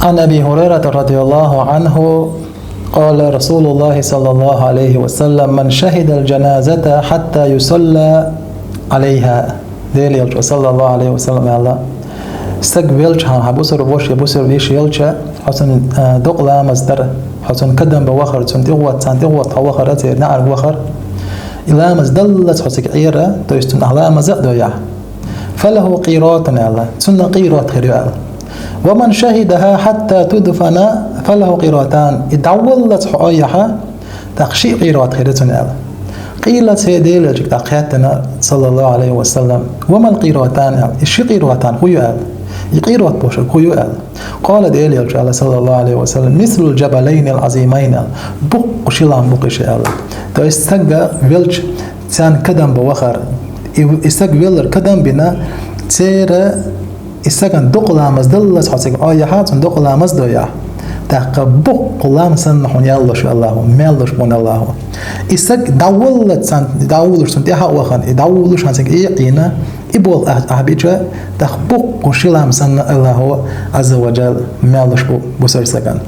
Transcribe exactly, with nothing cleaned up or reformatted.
عن أبي هريرة رضي الله عنه قال رسول الله صلى الله عليه وسلم: من شهد الجنازة حتى يصلى عليها. Дела Элчано, саллаллаху алейхи ва саллям, аьлла: стаг велча хьан, хьан бусалба воша, бусалба йиша елча, хьо цун, а, докъа ламаз дар, хьо цун кадам бан вахар, цун тӀехвота, цун тӀехвота хьо вахар, церан наӀарга вахар, и ламаз даллалца хьо цига Ӏера, то есть цунна ахь ламаз а дой ахь, فله قيراطان, аьлла, цунна къирот хир ю, аьлла. ومن شهدها حتى تدفن فله قيراطان. И дӀаваллалца хьо Ӏой ахь, тӀаккха шиъ къирот хир ю цунна, аьлла. قيل, цу Дела Элчанга тӀаккха хаьттад, саллаллаху алейхи ва саллям: وما القيراطان, аьлла, и ши къирот хӀун ю, аьлла. И къирот бохург хӀун ю, аьлла. قال, Дела Элчано аьлла, саллаллаху алейхи ва саллям: مثل الجبلين العظيمين, аьлла. Боккха ши лам бу-кх уж, аьлла. То есть стаг велча, царна кадам бан вахар, и, и стаг велларг кадам бина, церан, и стагана докъа ламаз даллалца хьо цига Ӏой ахь, цунна докъа ламаз дой ахь, тӀаккха боккха лам санна хьуна ял луш ю АллахӀа, маьл луш бу хьуна АллахӀа. И стаг дӀаваллалца, дӀавуллуш цунна тӀехьа а вахана, и дӀавуллуш хьан цига Ӏе а Ӏийна, и болх ахь, ахь бича, тӀаккха боккха ши лам санна АллахӀа, Ӏазза ва Джалла, маьл луш бу бусалба сагана.